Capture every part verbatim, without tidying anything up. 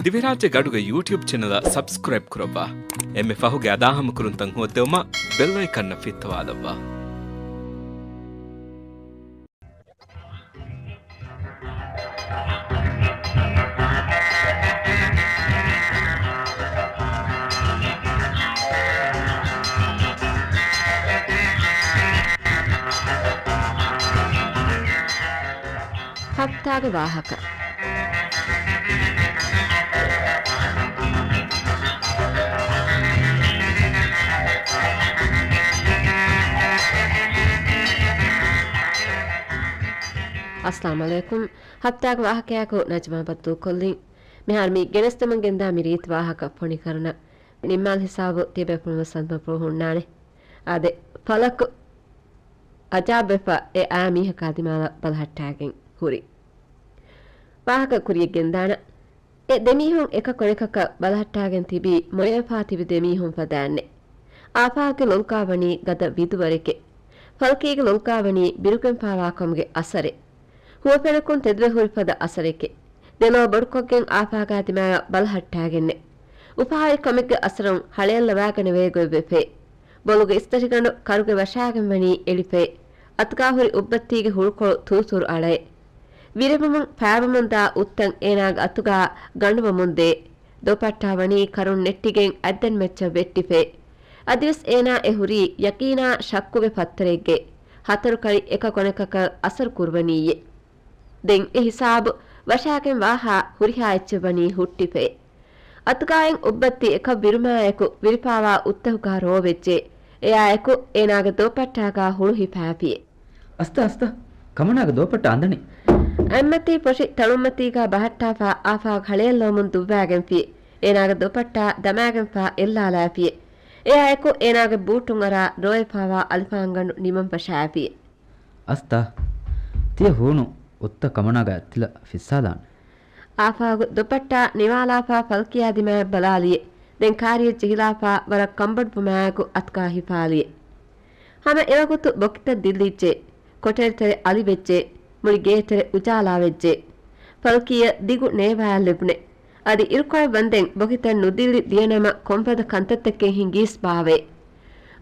ދިވެހިރާއްޖެ ގަޑުގެ ޔޫޓިއުބް ޗެނަލަށް ސަބްސްކްރައިބް ކުރައްވާ. އެންމެ ފަހުގެ އަދާހަމަކުރުންތައް ހޯއްދެވުމަށް ބެލް އައިކަންއަށް ފިއްތަވާލައްވާ. ހަފްތާގެ ވާހަކަ. އައްސަލާމު ޢަލައިކުމް. ހަފްތާގެ ވާހަކަޔާއެކު ނަޖްމާ ބައްދަލުކޮށްލިން. މިހާރު މި ގެނެސްދެމުން ގެންދާ މި ރީތި ވާހަކަ ފޮނިކަރުނަ ނިންމާލި ހިސާބު ތިޔަބޭފުޅުން ވެސް ސަލާމަތްވެފަ ހުންނާނެ. އާދެ، ފަލަކު އަޖާބްވެފަ އެ އާ މީހަކާ ދިމާލަށް ބަލަހައްޓާގެން ހުރި. ވާހަކަ ކުރިޔަށް ގެންދާނަ. އެ ދެމީހުން އެކަކު އަނެކަކަށް ބަލަހައްޓާގެން ތިބީ މޮޔަވެފާ ތިބި ދެމީހުން ފަދައިންނެ. އާފާގެ ލޮލުގާ ވަނީ ގަދަ ވިދުވަރެކެ. ފަލްކީގެ ލޮލުގާ ވަނީ ބިރުގެންފާވާ ކަމުގެ އަސަރެއް. ހުވަފެނަކުން ތެދުވެ ހުރި ފަދަ އަސަރެކެ. ދެލޯ ބޮޑުކޮށްގެން އާފާގާ ދިމާޔަށް ބަލަހައްޓާގެންނެ. އުފާވެރި ކަމެއްގެ އަސަރުން ހަޅޭއްލަވާގަނެވޭ ގޮތްވެފޭ. ބޮލުގެ އިސްތަށިގަނޑު ކަރުގެ ވަށާގެން ވަނީ އެޅިފޭ. އަތުގާ ހުރި އުއްބައްތީގެ ހުޅުކޮޅު ތުރުތުރު އަޅައެ. ވިރެވުމުން ފާވަމުންދާ އުއްތަން އޭނާގެ އަތުގާ ގަނޑުވަމުންދޭ. ދޯޕައްޓާ ވަނީ ކަރުން ނެއްޓިގެން އަތްދަނޑިމައްޗަށް ވެއްޓިފޭ. އަދިވެސް އޭނާ އެ ހުރީ ޔަޤީނާ ޝައްކުގެ ފައްތަރެއްގެ. ހަތަރު ކަޅި އެކަކު އަނެކަކަށް އަސަރު ކުރުވަނީއޭ. ދެން އެ ހިސާބު ވަށާގެން ވާހާ ހުރިހާ އެއްޗެއް ވަނީ ހުއްޓިފޭ. އަތުގާއިން އުއްބައްތި އެކަށް ވިރުމާއެކު ވިރިފާވާ އުއްތަކުގާ ރޯވެއްޖެ. އެއާއެކު އޭނާގެ ދޯޕައްޓާގާ ހުޅު ހިފާފިއޭ. އަސްތަ، އަސްތަ، ކަމަނާގެ ދޯޕައްޓާ އަނދަނީ. އަތްމަތީ ފޮށި ތަޅުންމަތީގާ ބަހައްޓާފާ އާފާގު ހަޅޭއްލަވަމުން ދުއްވާގެންފިއޭ. އޭނާގެ ދޯޕައްޓާ ދަމާގެންފާ އެއްލާލާފިއޭ. އެއާއެކު އޭނާގެ ބޫޓުން އަރާ ރޯވެފާވާ އަލިފާންގަނޑު ނިމަން ފަށާފިއޭ. އަސްތާ، ތިޔަ ހޫނު އުއްތަ ކަމަނާގެ އަތްތިލަ ފިއްސާލާނެ. އާފާގު ދުޕައްޓާ ނިވާލާފާ ފަލްކީއާ ދިމާޔަށް ބަލާލިއޭ. ދެން ކާރިއަށް ޖެހިލާފާ ވަރަށް ކަނބޮޑުވުމާއެކު އަތުގާ ހިފާލިއޭ. ހަމަ އެވަގުތު ބޮކިތައް ދިއްލިއްޖެ. ކޮޓަރިތެރެ އަލިވެއްޖެ. މުޅި ގޭތެރެ އުޖާލާވެއްޖެ. ފަލްކީއަށް ދިގު ނޭވާއެއް ލިބުނެ. އަދި އިރުކޮޅެއް ވަންދެން ބޮކިތައް ނުދިއްލި ދިޔަނަމަ ކޮންފަދަ ކަންތައްތަކެއް ހިނގީސް ބާވޭ.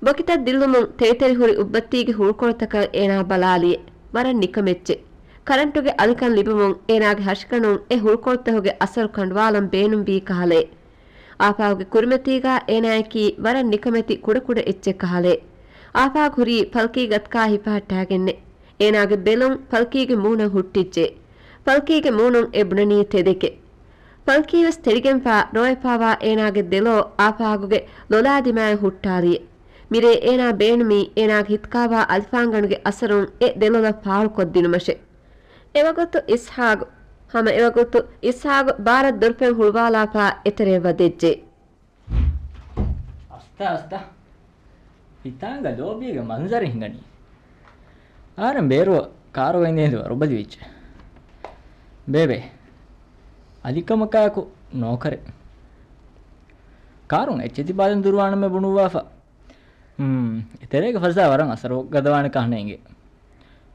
ބޮކިތައް ދިއްލުމުން ތެރިތެރި ހުރި އުއްބައްތީގެ ހުޅުކޮޅުތަކަށް އޭނާ ބަލާލިއޭ. ވަރަށް ނިކަމެއްޗެ. ކަރަންޓުގެ އަލިކަން ލިބުމުން އޭނާގެ ހަށިގަނޑުން އެ ހުޅުކޮޅުތަކުގެ އަސަރު ކަނޑުވާލަން ބޭނުންވީ ކަހަލައެ. އާފާގުގެ ކުރިމަތީގާ އޭނާއަކީ ވަރަށް ނިކަމެތި ކުޑަކުޑަ އެއްޗެއް ކަހަލައެ. އާފާގު ހުރީ ފަލްކީގެ އަތުގާ ހިފަހައްޓާގެންނެ. އޭނާގެ ބެލުން ފަލްކީގެ މޫނަށް ހުއްޓިއްޖެ. ފަލްކީގެ މޫނުން އެ ބުނަނީ ތެދެކެ. ފަލްކީވެސް ތެޅިގެންފާ ރޯވެފާވާ އޭނާގެ ދެލޯ އާފާގުގެ ލޮލާ ދިމާޔަށް ހުއްޓާލިއޭ. މިރޭ އޭނާ ބޭނުމީ އޭނާގެ ހިތުކާވާ އަލިފާންގަނޑުގެ އަސަރުން އެ ދެލޮލަށް ފާޅުކޮށްދިނުމަށެ. އެވަގުތު އިސްހާގު، ހަމަ އެވަގުތު އިސްހާގު ބާރަށް ދޮރުފަތް ހުޅުވާލާފާ އެތެރެއަށް ވަދެއްޖެ. އަސްތާ، އަސްތާ. ހިތާނގަ ލޯބީގެ މަންޒަރެއް ހިނގަނީ. އަހަރެން ބޭރުވަ ކާރުގައި އިނދެ ވަރުބަލި ވެއްޖެ. ބޭބެ، އަލިކަމަކާއެކު ނޯކަރެއް. ކާރުން އެއްޗެތި ބާލަން ދުރުވާނަމޭ ބުނުއްވާފަ. ހުން، އެތެރޭގެ ފަޒާ ވަރަށް އަސަރު ގަދަވާނެ ކަހަނަ އިނގޭ.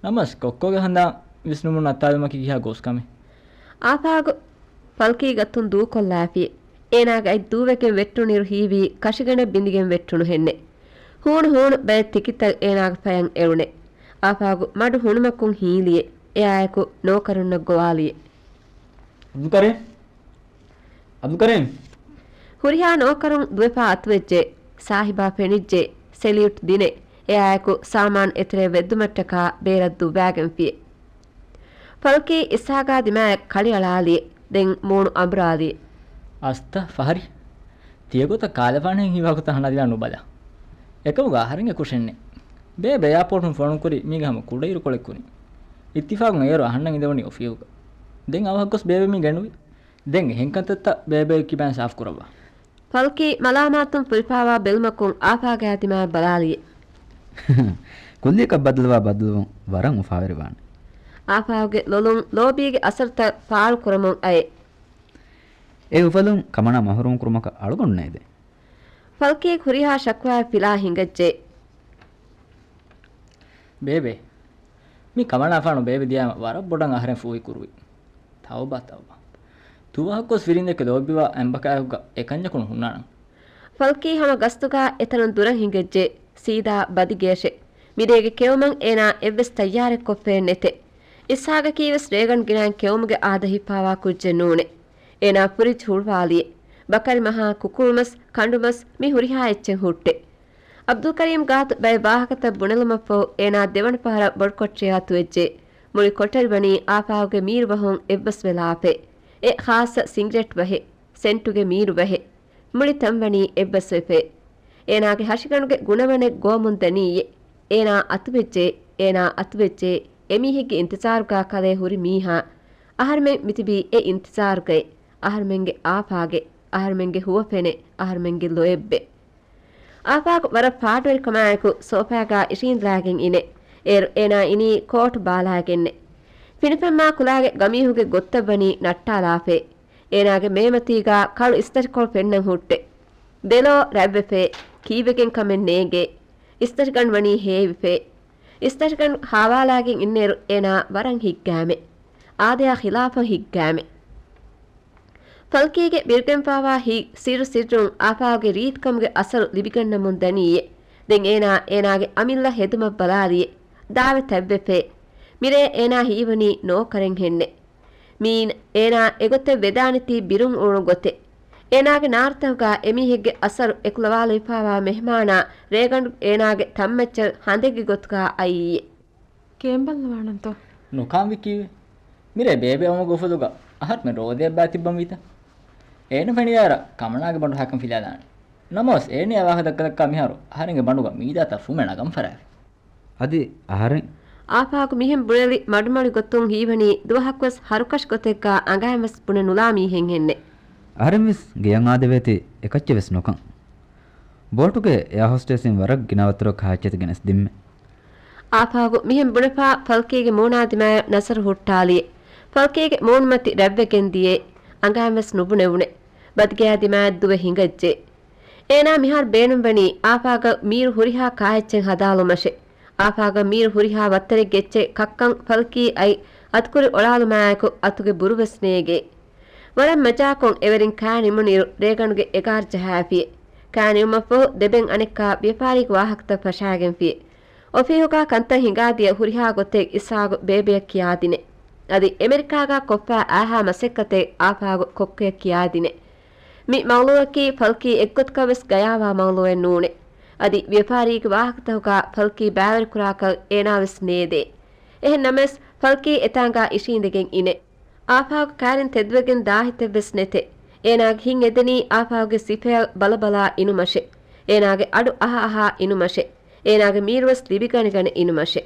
ނަމަސް ކޮއްކޮގެ ހަނދާން ވިސްނުމުން އަތާލުމަކީ ކިހާ ގޯސް ކަމެއް؟ އާފާގު ފަލްކީގެ އަތުން ދޫކޮށްލާފި. އޭނާގެ އަތް ދޫވެގެން ވެއްޓުނިއިރު ހީވީ ކަށިގަނޑެއް ބިނދިގެން ވެއްޓުނުހެންނެ. ހޫނު ހޫނު ބައެއް ތިކިތައް އޭނާގެ ފަޔަށް އެޅުނެ. އާފާގު މަޑު ހުނުމަކުން ހީލިއެ. އެއާއެކު ނޯކަރުންނަށް ގޮވާލިއެ. އަބްދުލްކަރީމް! އަބްދުލްކަރީމް! ހުރިހާ ނޯކަރުން ދުވެފާ އަތުވެއްޖެ. ސާހިބާ ފެނިއްޖެ. ސެލިއުޓް ދިނެ. އެއާއެކު ސާމާން އެތެރެ ވެއްދުމަށްޓަކާ ބޭރަށް ދުއްވާގެންފިއެ. ފަލްކީ އިސްހާގާ ދިމާއަށް ކަޅިއަޅާލިއެ. ދެން މޫނު އަނބުރާލިއެ. އަސްތަ ފަހަރި. ތިޔަގޮތަށް ކާލަފާނެހެން ހީވާގޮތަށް ހަނާ ދިމާ ނުބަލާ. އެކަމުގަ އަހަރެންގެ ކުށެއްނެ. ބޭބެ އެއާޕޯޓުން ފޯނުކުރި މީގެ ހަމަ ކުޑައިރުކޮޅެއް ކުރިން. އިއްތިފާގުން އޭރު އަހަންނަށް އިނދެވުނީ އޮފީހުގަ. ދެން އަވަހަށް ގޮސް ބޭބެ މީ ގެންނުވި. ދެން އެހެން ކަންތައްތައް ބޭބެ ކިބައިން ސާފު ކުރައްވާ. ފަލްކީ މަލާމާތުން ފުރިފާވާ ބެލުމަކުން އާފާގާ ދިމާއަށް ބަލާލިއެ. ކުއްލިއަކަށް ބަދަލުވާ ބަދަލުވުން ވަރަށް އުފާވެރިވާނެ. އާފާގުގެ ލޮލުން ލޯބީގެ އަސަރުތައް ފާޅު ކުރަމުން އައެ. އެ އުފަލުން ކަމަނާ މަހުރޫމް ކުރުމަކަށް އަޅުގަނޑު ނޭދޭ. ފަލްކީ ހުރިހާ ޝަކުވާއެއް ފިލާ ހިނގައްޖެ. ބޭބެ، މި ކަމަނާފާނު ބޭބެ ދިޔާމަ ވަރަށް ބޮޑަށް އަހަރެން ފޫހި ކުރުވި. ތައުބާ، ތައުބާ. ދުވަހަކުވެސް ފިރިންދެކެ ލޯބިވާ އެނބަކާއެކުގަ އެކަންޏަކުން ހުންނާނަން. ފަލްކީ ހަމަ ގަސްތުގަ އެތަނުން ދުރަށް ހިނގައްޖެ. ސީދާ ބަދިގެއަށެ. މިރޭގެ ކެއުމަށް އޭނާ އެއްވެސް ތައްޔާރެއް ކޮށްފައެއް ނެތެ. އިސްހާގަކީވެސް ރޭގަން ގިނައިން ކެއުމުގެ އާދަ ހިއްޕާވާ ކުއްޖެއް ނޫނެ. އޭނާ ފުރިޖް ހުޅުވާލިއެ. ބަކަރި މަހާ ކުކުޅުމަސް، ކަނޑުމަސް މި ހުރިހާ އެއްޗެއް ހުއްޓެ. އަބްދުލްކަރީމް ގާތު ބައެއް ވާހަކަތައް ބުނެލުމަށްފަހު އޭނާ ދެވަނަ ފަހަރަށް ބޮޑުކޮޓަރިއަށް އަތުވެއްޖެ. މުޅި ކޮޓަރި ވަނީ އާފާގުގެ މީރު ވަހުން އެއްބަސްވެލާފައި. އެ ޚާއްޞަ ސިނގްރެޓް ވަހެއް، ސެންޓުގެ މީރު ވަހެއް. މުޅި ތަން ވަނީ އެއްބަސްވެފައި. އޭނާގެ ހަށިގަނޑުގެ ގުނަވަނެއް ގޯމުން ދަނީއޭ. އޭނާ އަތުވެއްޖެ، އޭނާ އަތުވެއްޖެ، އެމީހެއްގެ އިންތިޒާރުގަ ކަލޭ ހުރި މީހާ. އަހަރުމެން މިތިބީ އެ އިންތިޒާރުގައި. އަހަރުމެންގެ އާފާގެ، އަހަރުމެންގެ ހުވަފެނެއް، އަހަރުމެންގެ ލޯތްބެއް. އާފާގު ވަރަށް ފާޑުވެރިކަމާއެކު ސޯފާގަ އިށީނދެލާގެން އިނެ. އޭރު އޭނާ އިނީ ކޯޓު ބާލާގެންނެ. ފިނިފެންމާ ކުލާގެ ގަމީހުގެ ގޮއްތަށް ވަނީ ނައްޓާލާފައި. އޭނާގެ މޭމަތީގަ ކަޅު އިސްތަށިކޮޅު ފެންނަން ހުއްޓެ. ދެލޯ ރަތްވެފައި، ކީއްވެގެން ކަމެއް ނޭނގޭ. އިސްތަށިގަނޑު ވަނީ ހޭވިފައި. އިސްތަށިގަނޑު ހާވާލާގެން އިންނައިރު އޭނާ ވަރަށް ހިތްގައިމެ. އާދަޔާ ޚިލާފަށް ހިތްގައިމެ. ފަލްކީގެ ބިރުގެންފާވާ ހިތް ސިއްރު ސިއްރުން އާފާގުގެ ރީތިކަމުގެ އަސަރު ލިބިގަންނަމުން ދަނީއޭ. ދެން އޭނާ އޭނާގެ އަމިއްލަ ހެދުމަށް ބަލާލިއޭ. ދާވެ ތަތްވެފައި. މިރޭ އޭނާ ހީވަނީ ނޯކަރެއްހެންނެ. މީން އޭނާ އެގޮތަށް ވެދާނެތީ ބިރުން އުޅުނު ގޮތެއް. އޭނާގެ ނާރުތަކުގަ އެމީހެއްގެ އަސަރު އެކުލަވާލައިފާވާ މެހްމާނާ ރޭގަނޑު އޭނާގެ ތަންމައްޗަށް ހަނދެއްގެ ގޮތުގަ އައީއޭ. ކޭންބައްލަވާނަންތޯ؟ ނުކާންވީ ކީއްވެ؟ މިރޭ ބޭބެ އައުމުގެ އުފުލުގަ އަހަރުމެން ރޯދައަށް ބާތިއްބަން ވީތަ؟ އޭނަ ފެނިޔާރަ ކަމަނާގެ ބަނޑު ހައިކަން ފިލާލާނެ. ނަމަވެސް އޭނަޔާ ވާހަކަ ދައްކަދައްކާ މިހާރު އަހަރެންގެ ބަނޑުގަ މީދާތައް ފުމެ ނަގަން ފަރާވި. އަދި އަހަރެން. އާފާގު މިހެން ބުނެލި މަޑުމަޑު ގޮތުން ހީވަނީ ދުވަހަކުވެސް ހަރުކަށި ގޮތެއްގަ އަނގައިންވެސް ބުނެ ނުލާ މީހެއްހެންނެ. އަހަރެންވެސް ގެޔަށް އާދެވޭތީ އެކައްޗެއްވެސް ނުކަން. ބޯޓުގެ އެއާ ހޮސްޓެސްއިން ވަރަށް ގިނަ ވަތަރު ކާއްޗެތި ގެނެސް ދިންމެ. އާފާގު މިހެން ބުނެފާ ފަލްކީގެ މޫނާ ދިމާޔަށް ނަޒަރު ހުއްޓާލިއެ. ފަލްކީގެ މޫނުމަތި ރަތްވެގެން ދިޔެ. އަނގައިންވެސް ނުބުނެވުނެ. ބަދިގެޔާ ދިމާޔަށް ދުވެ ހިނގައްޖެ. އޭނާ މިހާރު ބޭނުންވަނީ އާފާގަ މީރު ހުރިހާ ކާއެއްޗެއް ހަދާލުމަށެ. އާފާގަ މީރު ހުރިހާ ވައްތަރެއްގެ އެއްޗެއް ކައްކަން ފަލްކީ އަތް އަތުކުރި އޮޅާލުމާއެކު އަތުގެ ބުރުވެސް ނޭގޭ. ވަރަށް މަޖާކޮށް އެވެރިން ކާ ނިމުނިއިރު ރޭގަނޑުގެ އެގާރަ ޖަހާފިއެ. ކާ ނިމުމަށްފަހު ދެބެން އަނެއްކާ ވިޔަފާރީގެ ވާހަކަތައް ފަށާގެންފިއެ. އޮފީހުގަ ކަންތައް ހިނގާދިޔަ ހުރިހާ ގޮތެއް އިސްހާގު ބޭބެއަށް ކިޔާދިނެ. އަދި އެމެރިކާގަ ކޮށްފަ އާހާ މަސައްކަތެއް އާފާގު ކޮއްކޮއަށް ކިޔާދިނެ. މި މައުލޫއަކީ ފަލްކީ އެއްގޮތަކަށްވެސް ގަޔާވާ މައުލޫއެއް ނޫނެ. އަދި ވިޔަފާރީގެ ވާހަކަތަކުގަ ފަލްކީ ބައިވެރިކުރާކަށް އޭނާވެސް ނޭދޭ. އެހެން ނަމަވެސް ފަލްކީ އެތާނގަ އިށީނދެގެން އިނެ. އާފާގު ކާރިން ތެދުވެގެން ދާހިތެއްވެސް ނެތެ. އޭނާގެ ހިތް އެދެނީ އާފާގުގެ ސިފަޔަށް ބަލަބަލާ އިނުމަށެ. އޭނާގެ އަޑު އަހައަހާ އިނުމަށެ. އޭނާގެ މީރުވެސް ލިބިގަނެގަނެ އިނުމަށެ.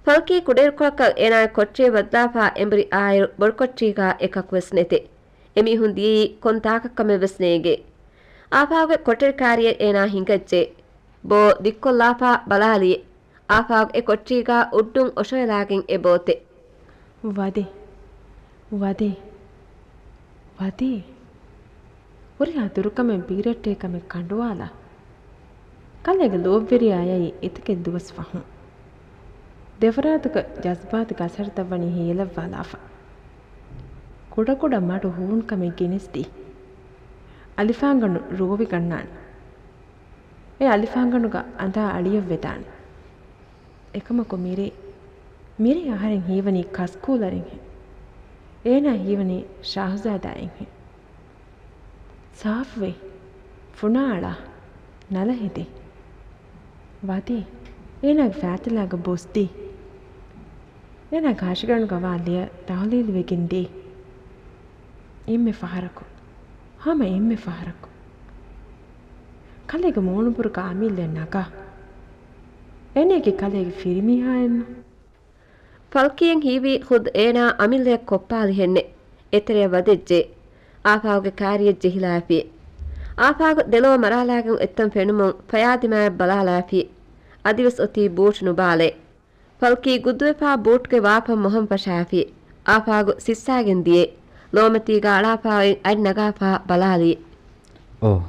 ފަލްކީ ކުޑައިރުކޮޅަކަށް އޭނާގެ ކޮޓަރިއަށް ވަދާފާ އެނބުރި އާއިރު ބޮޑުކޮޓަރީގަ އެކަކުވެސް ނެތެ. އެމީހުން ދިޔައީ ކޮން ތާކަށްކަމެއްވެސް ނޭނގޭ. އާފާގުގެ ކޮޓަރި ކާރިއަށް އޭނާ ހިނގައްޖެ. ބޯ ދިއްކޮށްލާފާ ބަލާލިއެ. އާފާގު އެ ކޮޓަރީގަ އުޑުން އޮށޯލާގެން އެބޯތެ. ވަދޭ. ވަދޭ. ވަދޭ. ހުރިހާ ދުރުކަމެއް ބީރައްޓޭ ކަމެއް ކަނޑުވާލާ. ކަލޭގެ ލޯބިވެރިޔާ އައި އެތަކެއް ދުވަސް ފަހުން. ދެފަރާތުގަ ޖަޒްބާތުގެ އަސަރުތައް ވަނީ ހޭލައްވާލާފަ. ކުޑަކުޑަ މަޑު ހޫނުކަމެއް ގެނެސްދީ. އަލިފާންގަނޑު ރޯވިގަންނާނެ. އެ އަލިފާންގަނޑުގަ އަނދާ އަޅިއަށް ވެދާނެ. އެކަމަކު މިރޭ، މިރޭ އަހަރެން ހީވަނީ ކަސްކޫލަރެއްހެން. އޭނާ ހީވަނީ ޝާހުޒާދާއެއްހެން. ސާފުވެ، ފުނާއަޅާ، ނަލަ ހެދޭ. ވަދޭ، އޭނާގެ ފާތިލާގަ ބޮސްދީ. އޭނާގެ ހަށިގަނޑުގަ ވާ ލެޔަށް ތަހުލީލުވެގެން ދޭ. އެންމެ ފަހަރަކު، ހަމަ އެންމެ ފަހަރަކު. ކަލޭގެ މޫނުބުރުގަ އަމިއްލަ ނަގާ. އޭނައަކީ ކަލޭގެ ފިރިމީހާއެއްނު. ފަލްކީއަށް ހީވީ ޚުދް އޭނާ އަމިއްލަޔަށް ކޮށްޕާލިހެންނެ. އެތެރެއަށް ވަދެއްޖެ. އާފާގުގެ ކާރިއަށް ޖެހިލާފި. އާފާގު ދެލޯ މަރާލާގެން އޮތްތަން ފެނުމުން ފަޔާދިމާއަށް ބަލާލާފި. އަދިވެސް އޮތީ ބޫޓް ނުބާލޭ. ފަލްކީ ގުދުވެފާ ބޫޓްގެ ވާފަށް މޮހަން ފަށާފި. އާފާގު ސިއްސާގެން ދިޔައެ. ލޯމަތީގަ އަޅާފާ އޮތް އަތް ނަގާފާ ބަލާލިއެ. އޯ.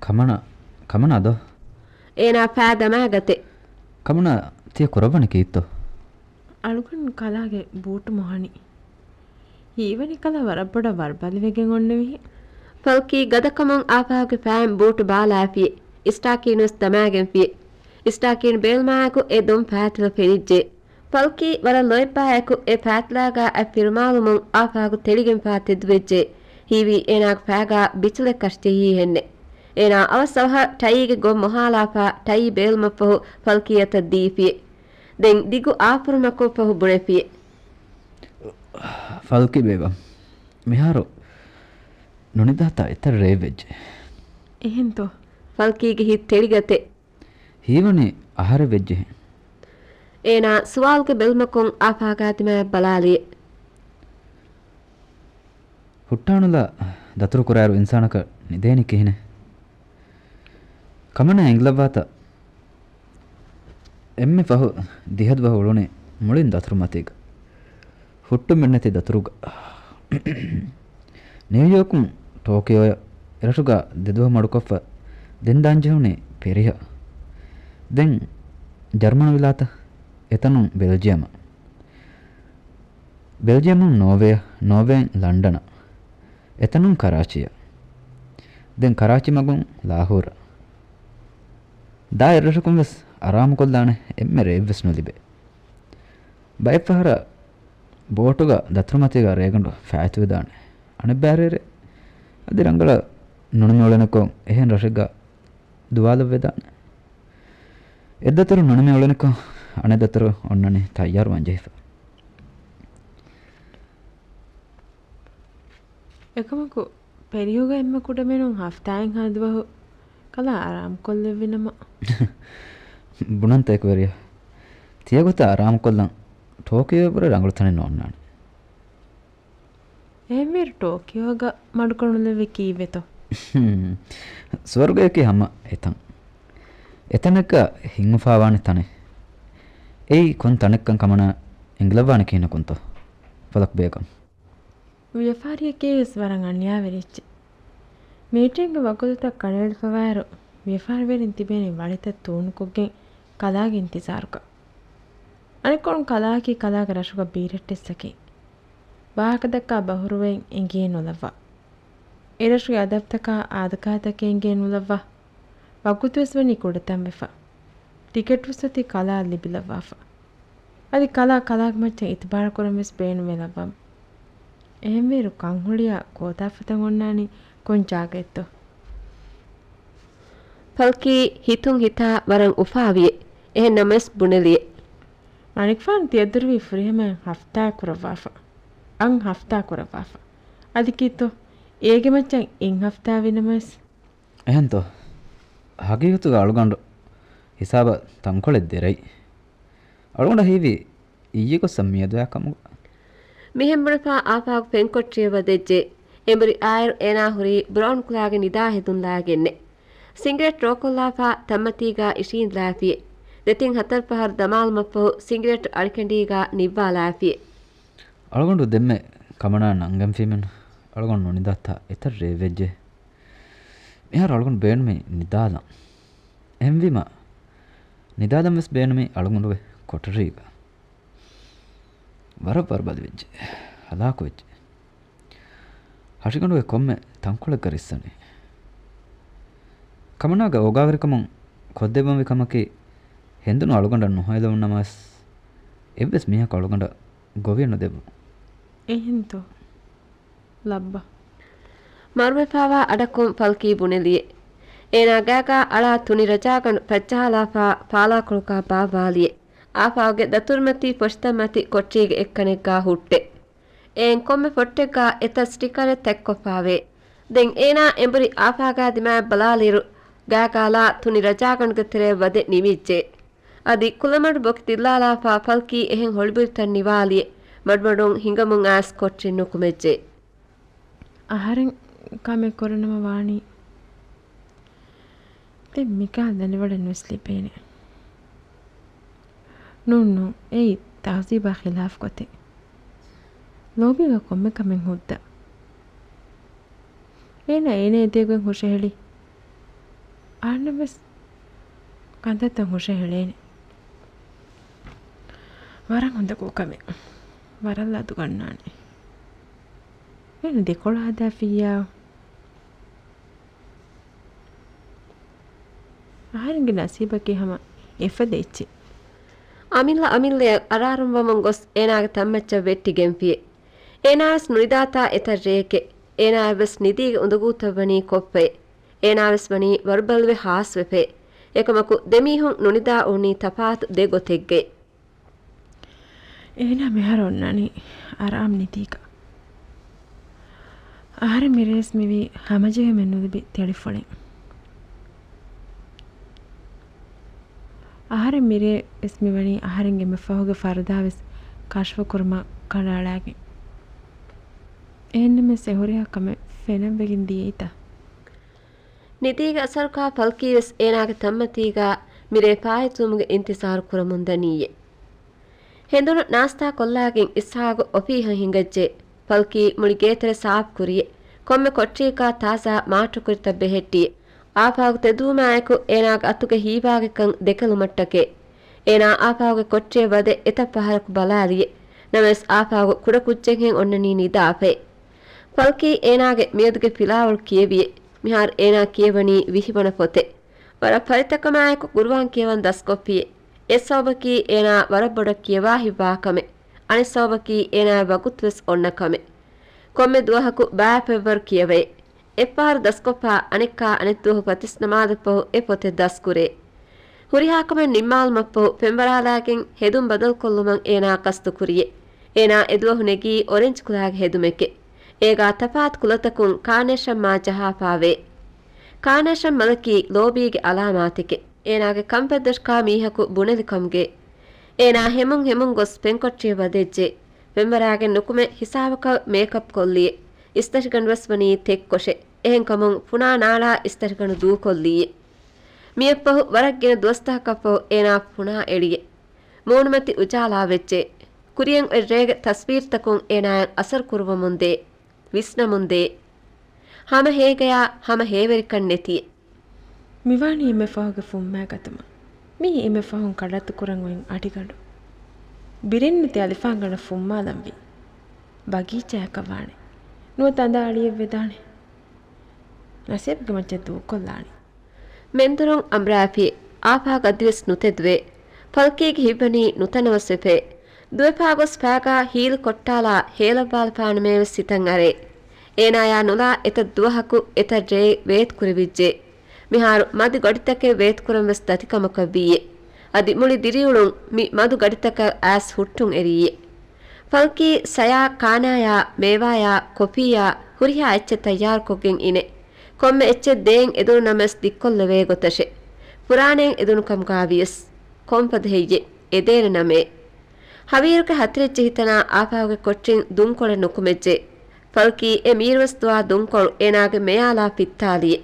ކަމަނާ، ކަމަނާ ދޯ؟ އޭނާ ފާ ދަމާގަތެ. ކަމަނާ ތިޔަ ކުރައްވަނީ ކީއްތޯ؟ އަޅުގަނޑު ކަލާގެ ބޫޓު މޮހަނީ. ހީވަނީ ކަލާ ވަރަށް ބޮޑަށް ވަރުބަލިވެގެން އޮންނެވިހެން. ފަލްކީ ގަދަކަމުން އާފާގެ ފައިން ބޫޓު ބާލާފި، އިސްޓާކީން ވެސް ދަމާގެންފި. އިސްޓާކީން ބޭލުމާއެކު އެ ދޮން ފާތިލަ ފެނިއްޖެ. ފަލްކީ ވަރަށް ލޯތްބާއެކު އެ ފާތިލާގާ އަތް ފިރުމާލުމުން އާފާގު ތެޅިގެންފާ ތެދުވެއްޖެ. ހީވީ އޭނާގެ ފައިގާ ބިޗުލެއް ކަށިޖެހީހެންނެ. އޭނާ އަވަސް އަވަހަށް ޓައީގެ ގޮން މޮހާލާފާ ޓައީ ބޭލުމަށްފަހު ފަލްކީ އަތަށް ދީފި. ދެން ދިގު އާފުރުމަކުން ފަހު ބުނެފި. ފަލްކީ ބޭބާ، މިހާރު ނުނިދާތާ އެތައް ރޭވެއްޖެ. އެހެންތޯ؟ ފަލްކީގެ ހިތް ތެޅިގަތެ. ހީވަނީ އަހަރެއް ވެއްޖެހެން. އޭނާ ސުވާލުގެ ބެލުމަކުން އާފާގާ ދިމާއަށް ބަލާލިއެ. ހުއްޓާނުލާ ދަތުރު ކުރާއިރު އިންސާނަކަށް ނިދޭނީ ކިހިނެއް؟ ކަމަނާ އެނގިލައްވާތަ؟ އެންމެ ފަހު ދިހަ ދުވަހު އުޅުނީ މުޅިން ދަތުރުމަތީގަ. ހުއްޓުމެއްނެތި ދަތުރުގަ. ނިއުޔޯކުން ޓޯކިޔޯއަށް އެރަށުގަ ދެދުވަހު މަޑުކޮށްފަ ދެން ދާންޖެހުނީ ޕެރިހަށް. ދެން ޖަރްމަނު ވިލާތަށް، އެތަނުން ބެލްޖިއަމަށް. ބެލްޖިއަމުން ނޯވޭއަށް، ނޯވޭން ލަންޑަނަށް، އެތަނުން ކަރާޗީއަށް. ދެން ކަރާޗީ މަގުން ލާހޫރަށް. ދާ އެއްރަށަކުން ވެސް އަރާމުކޮށްލާނެ އެންމެ ރޭއްވެސް ނުލިބޭ. ބައެއްފަހަރަށް ބޯޓުގަ ދަތުރުމަތީގަ ރޭގަނޑު ފާއިތުވެދާނެ. އަނެއްބައި ރޭރެ އަދި ރަނގަޅަށް ނުނިމި އުޅެނިކޮށް އެހެން ރަށެއްގަ ދުވާލަށްވެދާނެ. އެއްދަތުރު ނުނިމި އުޅެނިކޮށް އަނެއްދަތުރު އޮންނަނީ ތައްޔާރުވާން ޖެހިފަ. އެކަމަކު، ޕެރިހުގަ އެންމެ ކުޑަމިނުން ހަފްތާއެއްހާ ދުވަހު ކަލާ އަރާމުކޮށްލެއްވިނަމަ. ބުނަންތަ އެކުވެރިޔާ؟ ތިޔަގޮތަށް އަރާމުކޮށްލަން ޓޯކިޔޯއަށްވުރެ ރަނގަޅު ތަނެއް ނޯންނާނެ. އެހެންވީރު ޓޯކިޔޯގަ މަޑުކޮށް ނުލެވި ކީއްވެތޯ؟ ސުވަރުގަޔަކީ ހަމަ އެތަން. އެތަނަކަށް ހިތްއުފާވާނެ ތަނެއް. އެއީ ކޮން ތަނެއްކަން ކަމަނާ އެނގިލައްވާނެ ކިހިނަކުންތޯ؟ ފަލަކް ބޭގަން. ވިޔަފާރިއަކީ ވެސް ވަރަށް އަނިޔާވެރި އެއްޗެއް. މީޓިންގ ވަގުތުތައް ކަނޑައެޅިފަވާއިރު، ވިޔަފާރިވެރިން ތިބޭނީ ވަޅިތައް ތޫނުކޮށްގެން ކަލާގެ އިންތިޒާރުގަ. އަނެއްކޮޅުން ކަލާއަކީ ކަލާގެ ރަށުގަ ބީރައްޓެއްސަކީ. ވާހަކަދައްކާ ބަހުރުވައިން އެނގިއެއް ނުލައްވާ. އެރަށުގެ އަދަބުތަކާ އާދަކާތަކެއް އެނގިއެއް ނުލައްވާ. ވަގުތުވެސް ވަނީ ކުޑަތަންވެފަ. ޓިކެޓްވެސް އޮތީ ކަލާއަށް ލިބިލައްވާފަ. އަދި ކަލާ ކަލާގެ މައްޗަށް އިތުބާރުކުރަން ވެސް ބޭނުމެލައްވަމު. އެހެންވީރު ކަންހުޅިއާ ކޯތާފަތައް އޮންނާނީ ކޮން ޖާގައެއްތޯ؟ ފަލްކީ ހިތުން ހިތާ ވަރަށް އުފާވިއެ. އެހެން ނަމަވެސް ބުނެލިއެ. މަނިކުފާނު ތިޔަށްދުރުވީ ފުރިހަމައިން ހަފްތާ ކުރައްވާފަ. އަން ހަފްތާ ކުރައްވާފަ. އަދި ކީއްތޯ؟ އޭގެ މައްޗަށް އިން ހަފްތާ ވި ނަމަވެސް. އެހެންތޯ؟ ހަގީގަތުގަ އަޅުގަނޑު ހިސާބަށް ތަންކޮޅެއް ދެރައި. އަޅުގަނޑަށް ހީވީ އިއްޔެ ގޮއްސަ މިއަދުއާ ކަމުގަ. މިހެން ބުނެފާ އާފާގު ފެންކޮޓަރިއަށް ވަދެއްޖެ. އެނބުރި އާއިރު އޭނާ ހުރީ ބްރައުން ކުލާގެ ނިދާ ހެދުންލާގެންނެ. ސިނގިރޭޓް ރޯކޮށްލާފާ ތަންމަތީގާ އިށީނދެލާފިއެ. ދެތިން ހަތަރު ފަހަރު ދަމާލުމަށްފަހު ސިނގިރޭޓް އަޅިކަނޑީގާ ނިއްވާލާފިއެ. އަޅުގަނޑު ދެންމެ ކަމަނާ ނަންގަންފީމެން އަޅުގަނޑު ނުނިދާތާ އެތައް ރޭވެއްޖެ. މިހާރު އަޅުގަނޑު ބޭނުމީ ނިދާލަން. އެހެންވީމަ، ނިދާލަން ވެސް ބޭނުމީ އަޅުގަނޑުގެ ކޮޓަރީގަ. ވަރަށް ވަރުބަލިވެއްޖެ. ހަލާކުވެއްޖެ. ހަށިގަނޑުގެ ކޮންމެ ތަންކޮޅެއްގަ ރިއްސަނީ. ކަމަނާގެ އޯގާވެރިކަމުން ކޮށްދެއްވަންވީ ކަމަކީ، ހެނދުނު އަޅުގަނޑަށް ނުހޮއެލެވުނު ނަމަވެސް، އެއްވެސް މީހަކު އަޅުގަނޑަށް ގޮވިއެއް ނުދެއްވުން. އެހެންތޯ؟ ލައްބަ. މަރުވެފާވާ އަޑަކުން ފަލްކީ ބުނެލިއެ. އޭނާ ގާގާ އަޅާ ތުނި ރަޖާގަނޑު ފައްޖަހާލާފާ ފާލާކޮޅުގާ ބާއްވާލިއެ. އާފާގެ ދަތުރުމަތީ ފޮށިތައްމަތި ކޮޓަރީގެ އެއްކަނެއްގާ ހުއްޓެ. އެއިން ކޮންމެ ފޮށްޓެއްގާ އެތައް ސްޓިކަރެއް ތެއްކޮށްފާވޭ. ދެން އޭނާ އެނބުރި އާފާގާ ދިމާއަށް ބަލާލިއިރު، ގާގާލާ ތުނި ރަޖާގަނޑުގެ ތެރެއަށް ވަދެ ނިމިއްޖެ. އަދި ކުލަމަޑު ބޮކި ދިއްލާލާފާ ފަލްކީ އެހެން ހޮޅިބުރިތައް ނިވާލިއެ. މަޑުމަޑުން ހިނގަމުން އައިސް ކޮޓަރިން ނުކުމެއްޖެ. އަހަރެން ކަމެއް ކުރަނަމަ ވާނީ. ދެން މިކަހަލަ ދަނޑިވަޅެއް ނުވެސް ލިބޭނެ. ނޫން، ނޫން. އެއީ ތަހުޒީބާ ޚިލާފް ގޮތެއް. ލޯބީގަ ކޮންމެ ކަމެއް ހުއްދަ. އޭނަ އޭނަ އެދޭގޮތް ހުށަހެޅި. އަހަންނަށް ވެސް ކަންތައްތައް ހުށަހެޅޭނެ. ވަރަށް ހޮނދަ ގޫ ކަމެއް. ވަރަށް ލަދުގަންނާނެ. އޭނަ ދެކޮޅަށް ހަދާފިއްޔާ. އަހަރެންގެ ނަސީބަކީ ހަމަ އެފަދަ އެއްޗެއް. އަމިއްލަ އަމިއްލައަށް އަރާރުންވަމުން ގޮސް އޭނާގެ ތަންމައްޗަށް ވެއްޓިގެންފިއެ. އޭނާވެސް ނުނިދާތާ އެތައް ރެއެކެއް. އޭނާއަށްވެސް ނިދީގެ އުނދަގޫތައް ވަނީ ކޮށްފައެ. އޭނާވެސް ވަނީ ވަރުބަލުވެ ހާސްވެފައެ. އެކަމަކު ދެމީހުން ނުނިދާ އުނީ ތަފާތު ދެ ގޮތެއްގައި. އޭނާ މިހާރު އޮންނާނީ އަރާމް ނިދީގަ. އަހަރެން މިރޭސް މިވީ ހަމަޖެހުމެއް ނުލިބި ތެޅިފުޅެއް. އަހަރެން މިރޭ ވެސް މިވަނީ އަހަރެންގެ މި ފަހުގެ ފަރުދާވެސް ކަޝްފު ކުރުމަށް ކަނޑައަޅާގެން. އެހެންނަމަވެސް އެ ހުރިހާ ކަމެއް ފެނަށްވެގެން ދިޔައީތަ؟ ނިދީގެ އަސަރުގާ ފަލްކީވެސް އޭނާގެ ތަންމަތީގާ މިރޭ ފާއިތުވުމުގެ އިންތިޒާރު ކުރަމުން ދަނީއޭ. ހެނދުނު ނާސްތާ ކޮށްލާގެން އިސްހާގު އޮފީހަށް ހިނގައްޖެ. ފަލްކީ މުޅި ގޭތެރެ ސާފު ކުރިއެ. ކޮންމެ ކޮޓަރިއަކާ ތާޒާ މާޓްރުކުރިތައް ބެހެއްޓިއެ. އާފާގު ތެދުވުމާއެކު އޭނާގެ އަތުގެ ހީވާގިކަން ދެކެލުމަށްޓަކައި. އޭނާ އާފާގުގެ ކޮޓަރިއަށް ވަދެ އެތައް ފަހަރަކު ބަލާލިއެ. ނަމަވެސް އާފާގު ކުޑަކުއްޖެއްހެން އޮންނަނީ ނިދާފައި. ފަލްކީ އޭނާގެ މިއަދުގެ ފިލާވަޅު ކިޔެވިއެ. މިހާރު އޭނާ ކިޔަވަނީ ވިހިވަނަ ފޮތެއް. ވަރަށް ފަރިތަކަމާއެކު ގުރުއާން ކިޔަވަން ދަސްކޮށްފިއެ. އެއް ސަބަބަކީ އޭނާ ވަރަށް ބޮޑަށް ކިޔަވާ ހިތްވާކަމެއް. އަނެއް ސަބަބަކީ އޭނާއަށް ވަގުތުވެސް އޮންނަ ކަމެއް. ކޮންމެ ދުވަހަކު ބައި އެއްފަހަރު ދަސްކޮށްފަ އަނެއްކާ އަނެއްދުވަހު ފަތިސް ނަމާދަށްފަހު އެ ފޮތެއް ދަސްކުރޭ. ހުރިހާ ކަމެއް ނިންމާލުމަށްފަހު ފެންވަރާލާގެން ހެދުން ބަދަލުކޮށްލުމަށް އޭނާ ގަސްތުކުރިއެ. އޭނާ އެދުވަހު ނެގީ އޮރެންޖް ކުލާގެ ހެދުމެކެ. އޭގާ ތަފާތު ކުލަތަކުން ކާނޭޝަން މާ ޖަހާފާވޭ. ކާނޭޝަން މަލަކީ ލޯބީގެ އަލާމާތެކެ. އޭނާގެ ކަންފަތް ދޮށަކާ މީހަކު ބުނެލި ކަމުގެ. އޭނާ ހެމުން ހެމުން ގޮސް ފެންކޮޓަރިއަށް ވަދެއްޖެ. ފެންވަރާގެން ނުކުމެ ހިސާބަކަށް މޭކަޕް ކޮށްލިއެ. އިސްތަށިގަނޑުވެސް ވަނީ ތެއްކޮށެ. އެހެންކަމުން ފުނާ ނާޅާ އިސްތަށިގަނޑު ދޫކޮށްލީއެ. މިއަށްފަހު ވަރަށް ގިނަ ދުވަސްތަކަކަށްފަހު އޭނާ ފުނާ އެޅިއެ. މޫނުމަތި އުޖާލާ ވެއްޖެ. ކުރިއަށް އޮތް ރޭގެ ތަސްވީރުތަކުން އޭނާއަށް އަސަރު ކުރުވަމުންދޭ. ވިސްނަމުންދޭ. ހަމަ ހޭގަޔާ ހަމަ ހޭވެރިކަން ނެތިއެ. މިވާނީ އެންމެ ފަހުގެ ފުއްމާގަތުމަށް. މީ އެންމެ ފަހުން ކަޑައްތު ކުރަން އޮތް އަޑިގަނޑު. ބިރެއްނެތި އަލިފާންގަނޑަށް ފުއްމާލަންވީ. ބަގީޗާއަކަށް ވާނެ. ނުވަތަ އަނދާ އަޅިއެއް ވެދާނެ. ނަސީބުގެ މައްޗަށް ދޫކޮށްލާނީ. މެންދުރުން އަނބުރާފި. އާފާގު އަދިވެސް ނުތެދުވޭ. ފަލްކީގެ ހިތްވަނީ ނުތަނަވަސްވެފައި. ދުވެފާ ގޮސް ފައިގާ ހީލު ކޮއްޓާލާ ހޭލައްވާލަފާނަމޭވެސް ހިތަށް އަރޭ. އޭނާޔާ ނުލާ އެތައް ދުވަހަކު އެތައް ރެއެއް ވޭތުކުރެވިއްޖެ. މިހާރު މަދު ގަޑިތަކެއް ވޭތުކުރަން ވެސް ދަތިކަމަކަށް ވީއެ. އަދި މުޅި ދިރިއުޅުން މި މަދު ގަޑިތަކަށް އައިސް ހުއްޓުން އެރީއެ. ފަލްކީ ސަޔާ ކާނާޔާ މޭވާޔާ ކޮފީޔާ ހުރިހާ އެއްޗެއް ތައްޔާރުކޮށްގެން އިނެ. ކޮންމެ އެއްޗެއް ދޭން އެދުނު ނަމަވެސް ދިއްކޮށްލެވޭ ގޮތަށެ. ފުރާނައިން އެދުނު ކަމުގާ ވިޔަސް. ކޮންފަދަ ހެއްޔެއް އެދޭނެ ނަމޭ. ހަވީރުގެ ހަތިރެއްޖެހިތަނާ އާފާގުގެ ކޮޓްރިން ދުންކޮޅެއް ނުކުމެއްޖެ. ފަލްކީ އެ މީރުވެސް ދުވާ ދުންކޮޅު އޭނާގެ މެޔާލާ ފިއްތާލިއެ.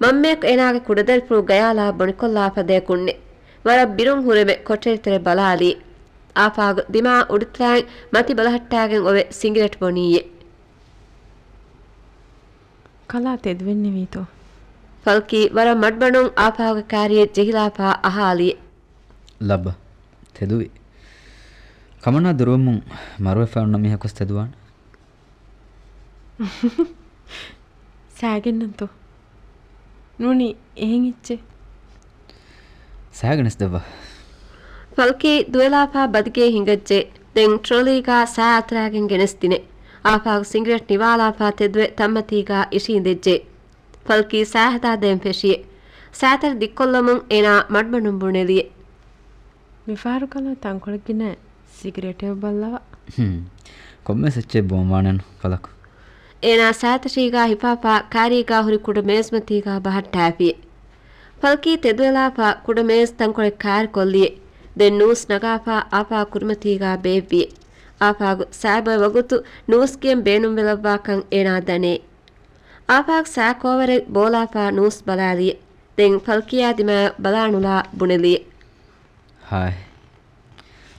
މަންމަޔަކު އޭނާގެ ކުޑަދަރިފުޅު ގަޔާލާ ބޮނިކޮށްލާ ފަދަޔަކުންނެ. ވަރަށް ބިރުން ހުރެމެ ކޮޓަރިތެރެ ބަލާލި. އާފާގު ދިމާ އުޑުތަޅާއިން މަތި ބަލަހައްޓާގެން އޮވެ ސިނގިރޭޓް ބޮނީއެ. ކަލާ ތެދުވެންނެވީތޯ؟ ފަލްކީ ވަރަށް މަޑުމަޑުން އާފާގުގެ ކާރިއެއް ޖެހިލާފާ އަހާލި. ލައްބަ. ތެދުވި. ކަމަނާ ދުރުވަމުން މަރުވެފަ އޮންނަ މީހަކުސް ތެދުވާނެ. ސާގެންނަންތޯ؟ ނޫނީ އެހެން އެއްޗެއް؟ ސާގެނެސް ދެއްވާ. ފަލްކީ ދުވެލާފާ ބަދިގެއި ހިނގައްޖެ. ދެން ޓްރޮލީގާ ސާ އަތުރާގެން ގެނެސްދިނެ. އާފާގު ސިނގިރޭޓް ނިވާލާފާ ތެދުވެ ތަންމަތީގާ އިށީނދެއްޖެ. ފަލްކީ ސާހަދާ ދޭން ފެށިއެ. ސާތަރި ދިއްކޮށްލަމުން އޭނާ މަޑުމަޑުން ބުނެލިއެ. މިފަހަރު ކަލާ ތަންކޮޅެއް ގިނަ ސިގިރޭޓެއް ބައްލަވާ. ހުން. ކޮންމެސް އެއްޗެއް ބޯންވާނެނު ކަލަކު. އޭނާ ސާތަށީގާ ހިފާފާ ކާރީގާ ހުރި ކުޑަ މޭޒުމަތީގާ ބަހައްޓާފި. ފަލްކީ ތެދުވެލާފާ ކުޑަ މޭޒު ތަންކޮޅެއް ކާރިކޮށްލިއެ. ދެން ނޫސް ނަގާފާ އާފާ ކުރިމަތީގާ ބޭއްވިއެ. އާފާގު ސާބޮއެ ވަގުތު ނޫސް ކިޔަން ބޭނުންވެލައްވާކަން އޭނާ ދަނޭ. އާފާގު ސާ ކޯވަރެއް ބޯލާފާ ނޫސް ބަލާލިއެ. ދެން ފަލްކީއާ ދިމާޔަށް ބަލާނުލާ ބުނެލިއެ. ހާއް.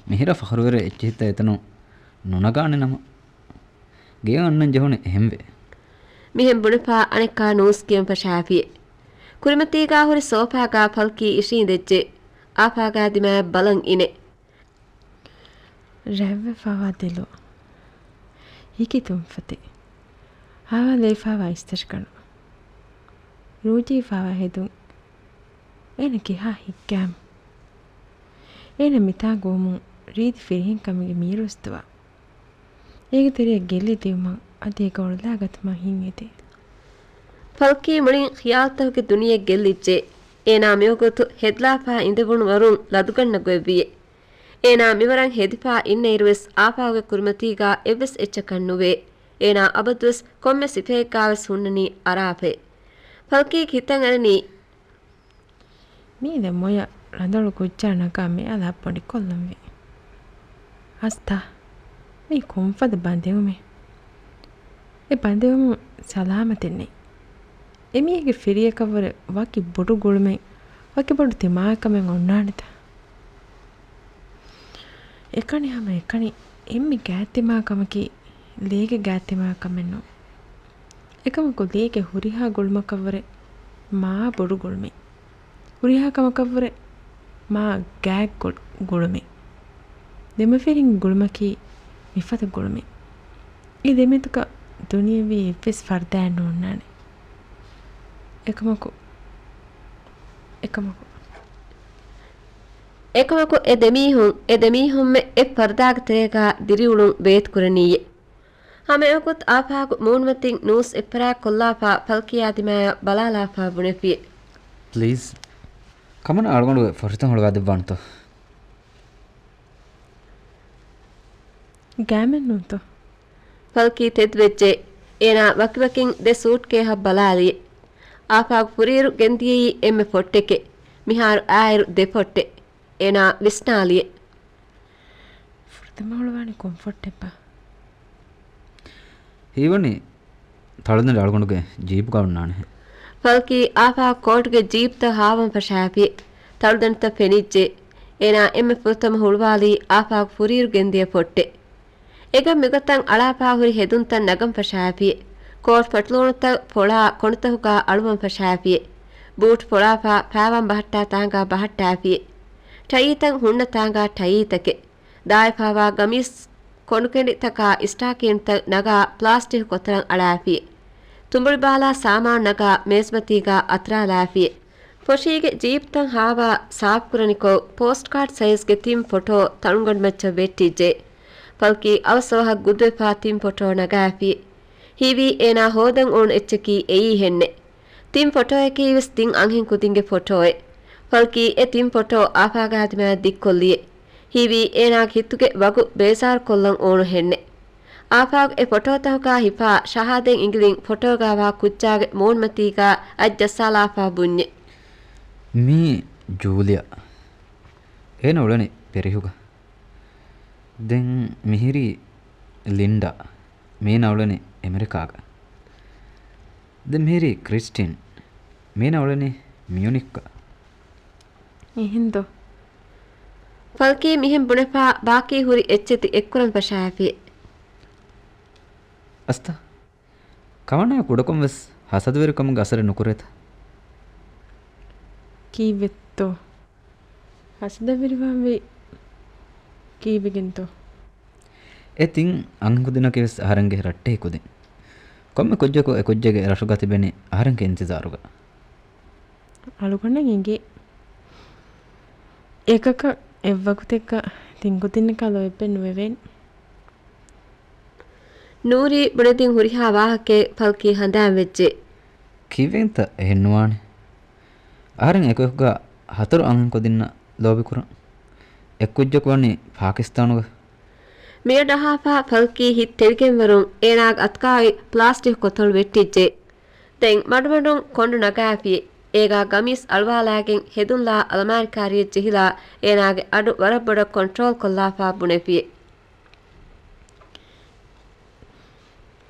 މިހިރަ ފަޚުރުވެރި އެއްޗިހިތައް އެތަނުން ނުނަގާނެ ނަމަ. ގެޔަށް އަންނަން ޖެހުނީ އެހެންވެ. މިހެން ބުނެފާ އަނެއްކާ ނޫސް ކިޔަން ފަށާފި. ކުރިމަތީގާ ހުރި ސޯފާގާ ފަލްކީ އިށީނދެއްޖެ. އާފާގާ ދިމާޔަށް ބަލަން އިނެ. ރަތްވެފަވާ ދެލޯ. ހިކިތުންފަތެއް. ހާވާލެވިފާވާ އިސްތަށިގަނޑު ރޫޖީފާވާ ހެދުން އޭނަ ކިހާ ހިތްގައިމު؟ އޭނަ މިތާނގަ ވުމުން ރީތި ފިރިހެންކަމުގެ މީރު އުސްތުވާ. އޭގެ ތެރެއަށް ގެއްލި ދިއުމަށް އަދި އޭގަ އޮޅުލާގަތުމަށް ހިތް އެދޭ. ފަލްކީ މުޅިން ޚިޔާލުތަކުގެ ދުނިޔެއަށް ގެއްލިއްޖެ. އޭނާ މިވަގުތު ހެދިލާފާ އިނދެވުނު ވަރުން ލަދުގަންނަ ގޮތްވިއެ. އޭނާ މިވަރަށް ހެދިފާ އިންނައިރުވެސް އާފާގުގެ ކުރިމަތީގާ އެއްވެސް އެއްޗަކަށް ނުވޭ. އޭނާ އަބަދުވެސް ކޮންމެ ސިފައެއްގާވެސް ހުންނަނީ އަރާފައެއް. ފަލްކީގެ ހިތަށް އަރަނީ. މީ ދެ މޮޔަ ރަނދަޅު ކުއްޖާ ނަގާ މިއަލާ ޕޮނޑިކޮށްލަންވީ. އަސްތާ، މީ ކޮންފަދަ ބަނދެވުމެއް؟ އެ ބަނދެވުމުން ސަލާމަތެއް ނެތް. އެމީހެއްގެ ފިރިޔަކަށްވުރެ ވަކި ބޮޑު ގުޅުމެއް، ވަކި ބޮޑު ތިމާއެއް ކަމެއް އޮންނާނެތަ؟ އެކަނި ހަމަ އެކަނި އެންމެ ގާތްތިމާ ކަމަކީ ލޭގެ ގާތްތިމާ ކަމެއް ނޫން. އެކަމަކު ލޭގެ ހުރިހާ ގުޅުމަކަށްވުރެ މާ ބޮޑު ގުޅުމެއް. ހުރިހާ ކަމަކަށްވުރެ މާ ގާތް ގު-، ގުޅުމެއް. ދެމަފިރިންގެ ގުޅުމަކީ މިފަދަ ގުޅުމެއް. އެ ދެމެދުގަ ދުނިޔެވީ އެއްވެސް ފަރްދާއެއް ނޯންނާނެ. އެކަމަކު، އެކަމަކު. އެކަމަކު އެ ދެމީހުން، އެ ދެމީހުންމެ އެއް ފަރްދާގެ ތެރޭގާ ދިރިއުޅުން ވޭތުކުރަނީއޭ. ހަމައެވަގުތު އާފާގު މޫނުމަތިން ނޫސް އެއްފަރާތް ކޮށްލާފާ ފަލްކީއާ ދިމާޔަށް ބަލާލާފާ ބުނެފި. ޕްލީޒް. ކަމަނާ އަޅުގަނޑުގެ ފޮށިތައް ހުޅުވާ ދެއްވާނެތޯ؟ ގާތްމެއް ނޫންތޯ؟ ފަލްކީ ތެދުވެއްޖެ. އޭނާ ވަކިވަކިން ދެ ސޫޓްކޭހަށް ބަލާލި. އާފާގު ފުރިއިރު ގެންދިޔައީ އެންމެ ފޮށްޓެކޭ. މިހާރު އާއިރު ދެ ފޮށްޓެއް. އޭނާ ވިސްނާލި. ފުރަތަމަ ހުޅުވާނީ ކޮން ފޮށްޓެއްބާ؟ ހީވަނީ ތަޅުދަނޑި އަޅުގަނޑުގެ ޖީބުގަ އޮންނާނެ. ފަލްކީ އާފާގު ކޯޓުގެ ޖީބުތައް ހާވަން ފަށާފި. ތަޅުދަނޑިތައް ފެނިއްޖެ. އޭނާ އެންމެ ފުރަތަމަ ހުޅުވާލީ އާފާގު ފުރިއިރު ގެންދިޔަ ފޮށްޓެއް. އެގަ މިގޮތަށް އަޅާފާ ހުރި ހެދުންތައް ނަގަން ފަށާފި. ކޯޓް ފަޓުލޫނުތައް ފޮޅާ ކޮނޑުތަކުގާ އަޅުވަން ފަށާފި. ބޫޓް ފޮޅާފާ ފާވަން ބަހައްޓާ ތާނގާ ބަހައްޓާފި. ޓައީތައް ހުންނަ ތާނގާ ޓައީތަކެއް. ދާއިފާވާ ގަމީސް ކޮނޑުކެނޑިތަކާ އިސްޓާކީންތައް ނަގާ ޕްލާސްޓިކް ކޮތަޅަށް އަޅާފި. ތުނބުޅިބާލާ ސާމާނު ނަގާ މޭޒުމަތީގާ އަތުރާލާފި. ފޮށީގެ ޖީޕްތައް ހާވާ ސާފުކުރަނިކޮށް، ޕޯސްޓްކާޑް ސައިޒްގެ ތިން ފޮޓޯ ތަޅުންގަނޑުމައްޗަށް ވެއްޓިއްޖެ. ފަލްކީ އަވަސްއަވަހަށް ގުދުވެފާ ތިން ފޮޓޯ ނަގާފި. ހީވީ އޭނާ ހޯދަން އުޅުނު އެއްޗަކީ އެއީ ހެންނެއް. ތިން ފޮޓޯއަކީވެސް ތިން އަންހެން ކުދިންގެ ފޮޓޯއެއް. ފަލްކީ އެ ތިން ފޮޓޯ އާފާގާ ދިމާޔަށް ދިއްކޮށްލިއެ. ހީވީ އޭނާގެ ހިތުގެ ވަގު ބޭޒާރުކޮށްލަން އުޅުނު ހެންނެއް. އާފާގު އެ ފޮޓޯތަކުގާ ހިފާ ޝަހާދަތް އިނގިލިން ފޮޓޯގާވާ ކުއްޖާގެ މޫނުމަތީގާ އަތް ޖައްސާލާފާ ބުންޏެ. މީ ޖޫލިއާ. އޭނަ އުޅެނީ ޕެރިހުގަ. ދެން މިހިރީ ލިންޑާ. މީނަ އުޅެނީ އެމެރިކާގަ. ދެން މިހިރީ ކްރިސްޓިން. މީނަ އުޅެނީ މިޔުނިކްގަ. އެހެންދޯ؟ ފަލްކީ މިހެން ބުނެފާ ބާކީ ހުރި އެއްޗެތި އެއްކުރަން ފަށާފި. އަސްތާ. ކަމަނާ ކުޑަކޮށްވެސް ހަސަދަވެރިކަމުގެ އަސަރެއް ނުކުރޭތަ؟ ކީއްވެތޯ؟ ހަސަދަވެރިވާންވީ ކީއްވެގެންތޯ؟ އެ ތިން އަންހެންކުދިންނަކީވެސް އަހަރެންގެ ރައްޓެހި ކުދިން. ކޮންމެ ކުއްޖަކު އެ ކުއްޖެއްގެ ރަށުގަ ތިބެނީ އަހަރެންގެ އިންތިޒާރުގަ. އަޅުގަނޑަށް އެނގޭ. އެކަކަށް އެއްވަގުތެއްގަ ތިން ކުދިންނަކާ ލޯތްބެއް ނުވެވޭނެ. ނޫރީ ބުނެދިން ހުރިހާ ވާހަކައެއް ފަލްކީ ހަނދާން ވެއްޖެ. ކީއްވެގެންތަ އެހެން ނުވާނެ؟ އަހަރެން އެކުއެކުގަ ހަތަރު އަންހެން ކުދިންނަށް ލޯބިކުރަން. އެއްކުއްޖަކު ވަނީ ޕާކިސްތާނުގަ. މިއަޑު އަހާފާ ފަލްކީ ހިތް ތެޅިގެންވަރުން އޭނާގެ އަތުގާއި ޕްލާސްޓިކް ކޮތަޅު ވެއްޓިއްޖެ. ދެން މަޑުމަޑުން ކޮނޑު ނަގާފި. އޭގާ ގަމީސް އަޅުވާލާގެން ހެދުންލާ އަލަމާރި ކާރިއަށް ޖެހިލާ އޭނާގެ އަޑު ވަރަށް ބޮޑަށް ކޮންޓްރޯލް ކޮށްލާފާ ބުނެފި.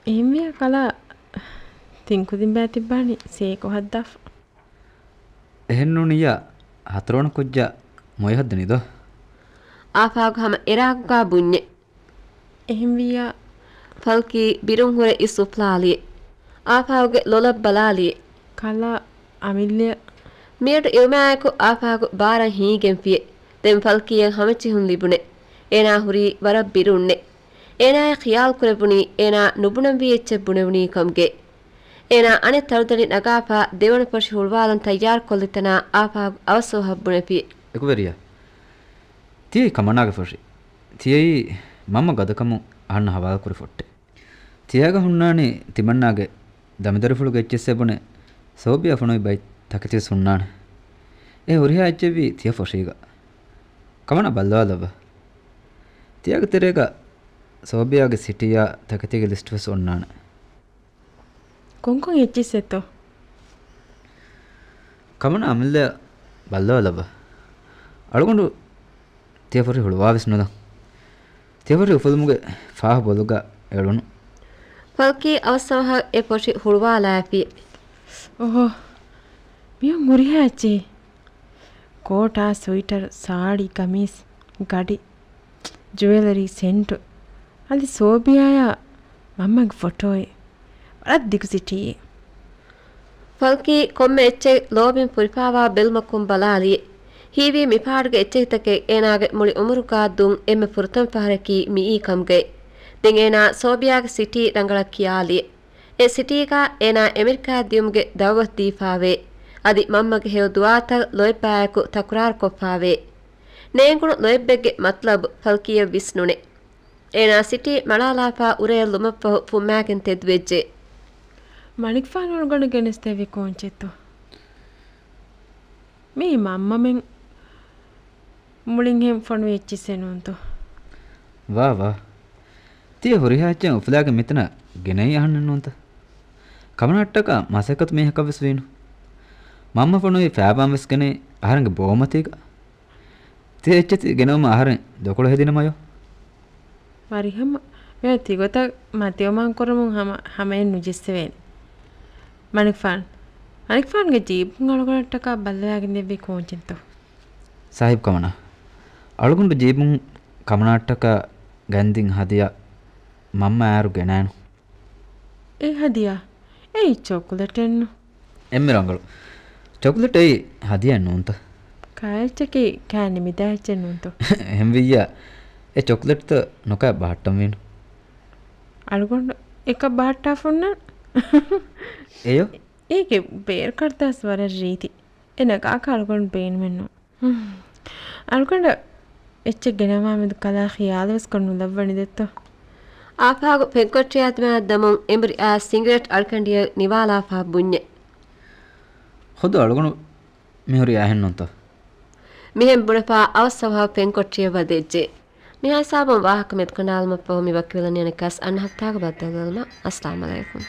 އެހެންވިޔާ ކަލާ ތިން ކުދިން ބައި ތިއްބާނީ ސޭކު ހައްދާފަ. އެހެންނޫނިއްޔާ ހަތަރުވަނަ ކުއްޖާ މޮޔަ ހައްދަނީ ދޯ؟ އާފާގު ހަމަ އެރާގުގާ ބުންޏެ. އެހެންވިއްޔާ. ފަލްކީ ބިރުން ހުރެ އިސް އުފްލާލިއެ. އާފާގުގެ ލޮލަށް ބަލާލިއެ. ކަލާ އަމިއްލަޔަށް. މިއަޑު އިވުމާއެކު އާފާގު ބާރަށް ހީގެންފިއެ. ދެން ފަލްކީއަށް ހަމަޖެހުން ލިބުނެ. އޭނާ ހުރީ ވަރަށް ބިރުންނެ. އޭނާއަށް ޚިޔާލު ކުރެއްވުނީ އޭނާ ނުބުނަންވީ އެއްޗެއް ބުނެވުނީ ކަމުގައި. އޭނާ އަނެއް ތަޅުދަނޑި ނަގާފަ ދެވަނަ ފޮށި ހުޅުވާލަން ތައްޔާރުކޮށްލި ތަނާ އާފާ އަވަސް އަވަހަށް ބުނެފި. އެކުވެރިޔާ، ތިޔައީ ކަމަނާގެ ފޮށި. ތިޔައީ މަންމަ ގަދަކަމުން އަހަންނަށް ހަވާލުކުރި ފޮށްޓެއް. ތިޔާގަ ހުންނާނީ ތިމަންނާގެ ދަމިދަރިފުޅުގެ އެއްޗިއްސެއް ބުނެ ސޯބިޔާ ފޮނުވި ބައި ތަކެތިވެސް ހުންނާނެ. އެ ހުރިހާ އެއްޗެއްވީ ތިޔަ ފޮށީގަ. ކަމަނާ ބައްލަވާލައްވަ. ތިޔާގެ ތެރޭގަ ސޯބިޔާގެ ސިޓީއާ ތަކެތީގެ ލިސްޓްވެސް އޮންނާނެ. ކޮންކޮން އެއްޗިއްސެއްތޯ؟ ކަމަނާ އަމިއްލަ ބައްލަވާލައްވަ. އަޅުގަނޑު ތިޔަ ފޮށި ހުޅުވާވެސް ނުލަން. ތިޔަ ފޮށި އުފުލުމުގެ ފާހަ ބޮލުގަ އެޅުނު. ފަލްކީ އަވަސްއަވަހަށް އެ ފޮށި ހުޅުވާލާފި. އޮހޯ، މިއޮން ހުރިހާ އެއްޗެހި. ކޯޓާ، ސުވިޓަރު، ސާޅީ، ގަމީސް، ގަޑި، ޖުވެލަރީ، ސެންޓު، އަދި ސޯބިޔާޔާ މަންމަގެ ފޮޓޯއެއް. ވަރަށް ދިގު ސިޓީއެއް. ފަލްކީ ކޮންމެ އެއްޗެއް ލޯބިން ފުރިފާވާ ބެލުމަކުން ބަލާލި. ހީވީ މިފަހަރުގެ އެއްޗެހިތަކެއް އޭނާގެ މުޅި އުމުރުގާ ދުން އެންމެ ފުރަތަމަ ފަހަރަކީ މިއީ ކަމުގައި. ދެން އޭނާ ސޯބިޔާގެ ސިޓީ ރަނގަޅަށް ކިޔާލި. އެ ސިޓީގަ އޭނާ އެމެރިކާ ދިޔުމުގެ ދައުވަތު ދީފާވޭ. އަދި މަންމަގެ ހެޔޮ ދުޢާތައް ލޯތްބާއެކު ތަކުރާރުކޮށްފާވޭ. ނޭނގުނު ލޯތްބެއްގެ މަތްލަބު ފަލްކީއަށް ވިސްނުނެ. އޭނާ ސިޓީ މަޅާލާފާ އުރަޔަށް ލުމަށްފަހު ފުއްމާގެން ތެދުވެއްޖެ. މަނިކުފާނު އަޅުގަނޑު ގެނެސްދެއްވީ ކޯންޗެއްތޯ؟ މީ މަންމަމެން މުޅިންހެން ފޮނުވި އެއްޗިއްސެއް ނޫންތޯ؟ ވާ ވާ. ތިޔަ ހުރިހާ އެއްޗެއް އުފުލާގެން މިތަނަށް ގެނައީ އަހަންނެއް ނޫންތަ؟ ކަމަނާއަށްޓަކާ މަސައްކަތު މީހަކަށްވެސް ވީނު. މަންމަ ފޮނުވީ ފައިބާންވެސް ގެނައީ އަހަރެންގެ ބޯމަތީގަ. ތިޔަ އެއްޗެތި ގެނައުމަށް އަހަރެން ދޮކުޅު ހެދިނަމަޔޯ. މަރިހަމަ، މިއޮތީ ގޮތަށް މަތިވަމާން ކުރަމުން ހަމަ ހަމައެއް ނުޖެއްސެވޭނެ. މަނިކުފާނު، މަނިކުފާނުގެ ޖީބުން އަޅުގަނޑަށްޓަކާ ބައްލަވާގެން ދެއްވީ ކޯންޗެއްތޯ؟ ސާހިބް ކަމަނާ. އަޅުގަނޑު ޖީބުން ކަމަނާއަށްޓަކާ ގަންދިން ހަދިޔާ މަންމަ އާރު ގެނައިނު. އެ ހަދިޔާ؟ އެއީ ޗޮކްލެޓެއްނު. އެންމެ ރަނގަޅު. ޗޮކްލެޓް އެއީ ހަދިޔާ ނޫންތަ؟ ކާއެއްޗަކީ ކާ ނިމިދާ އެއްޗެއް ނޫންތޯ؟ އެހެންވިއްޔާ، އެ ޗޮކްލެޓްތައް ނުކާ ބަހައްޓަންވީނު. އަޅުގަނޑު އެކަށް ބަހައްޓާފަ އޮންނަން. އެޔޯ؟ އޭގެ ބޭރު ކަރުދާސް ވަރަށް ރީތި. އެ ނަގާކަށް އަޅުގަނޑު ބޭނުމެއްނު. ހުން. އަޅުގަނޑަށް އެއްޗެއް ގެނައްވާ މެދު ކަލާ ޚިޔާލުވެސް ކޮށް ނުލައްވަނީ ދެއްތޯ؟ އާފާގު ފެންކޮޓަރިއާ ދިމާއަށް ދަމުން އެނބުރި އާ ސިނގިރޭޓް އަޅުކަނޑިއެއް ނިވާލާފާ ބުންޏެ. ޚުދު އަޅުގަނޑު މިހުރި އަހެއްނޫންތޯ؟ މިހެން ބުނެފާ އަވަސްއަވަހަށް ފެންކޮޓަރިއަށް ވަދެއްޖެ. މިހާ ހިސާބުން ވާހަކަ މެދުކަނޑާލުމަށްފަހު މި ވަކިވެލަނީ އަނެއްކާސް އަންނަ ހަފްތާގަ ބައްދަލުވެލުމަށް. އައްސަލާމު ޢަލައިކުމް.